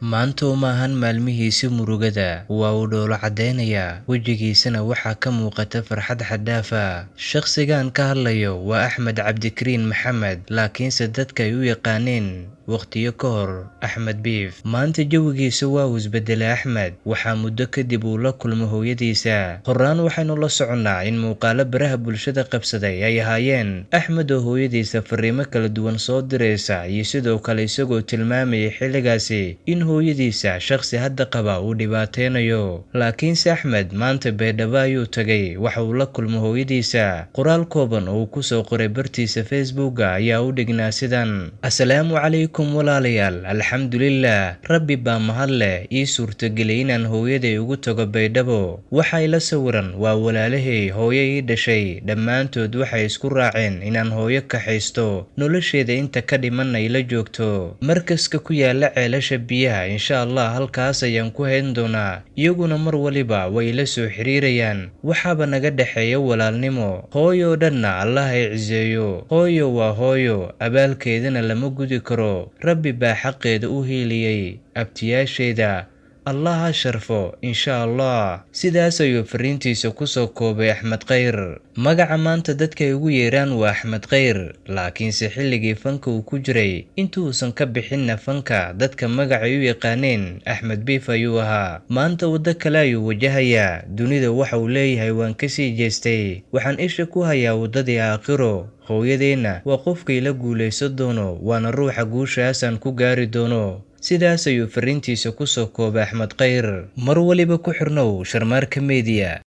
Maanta uma ahan maalmihiisii murugada, waa uu dhoolla caddeynayaa, wejigiisana waxaa ka muuqata farxad xad dhaaf ah. Shakhsiga aan ka hadlayo waa Axmed Cabdikariin Maxamed, laakiinse dadka ay u yaqaaneen waqtiyo ka hor Axmed Biif. Maanta jawigiisa waa uu isbedelay Axmed, waxaa muddo kadib uu la kulmay hooyadiisa. Horraan waxaynu la soconnaa in muuqaallo baraha bulshada qabsaday ay ahaayeen Axmed oo hooyadiisa fariimo kala duwan soo diraysa iyo sidoo kale isagoo tilmaamayay xilligaasi in hooyadiisa shakhsi hadda qaba uu dhibaateynayo. Laakiinse Axmed maanta Baydhabo ayuu tagay, waxa uu la kulmay hooyadiisa. Qoraal kooban oo uu ku soo qoray bartiisa Facebook-ga ayaa u dhignaa sidan: Assalaamu calaykum walaalayaal, alxamdulillaah, Rabbi baa mahad leh ii suurtageliyay inaan hooyaday ugu tago Baydhabo. Waxa ila sawiran waa walaalahay hooyo ii dhashay, dhammaantood waxay isku raaceen inaan hooyo kaxaysto, nolosheeda inta ka dhimanna ila joogto. Markaska ku yaalla ceelasha biyaha, insha Allah halkaas ayaan ku hayn doonaa. Iyaguna mar waliba way ila soo xiriirayaan, waxaaba naga dhexeeya walaalnimo. Hooyo oo dhanna Allah ha ciseeyo. Hooyo waa hooyo, abaalkeedana lama gudi karo. Rabbi baa xaqeeda u hiiliyay abtiyaasheeda. Allah ha sharfo, insha Allah. Sidaas ayuu fariintiisa ku soo koobay Axmed Khayr. Magaca maanta dadka ay ugu yeeraan waa Axmed Khayr, laakiinse xilligii fanka uu ku jiray, intuusan ka bixinna fanka, dadka magacay u yaqaaneen Axmed Biif ayuu ahaa. Maanta waddo kale ayuu wajahayaa, dunida waxa uu leeyahay waan ka sii jeestay, waxaan isha ku hayaa waddadii aakhiro. Hooyadeenna waa qofka ila guulaysan doono, waana ruuxa guushaasaan ku gaari doono. Sidaas ayuu fariintiisa ku soo koobay Axmed Khayr. Mar waliba ku xirnow Sharmaarka Media.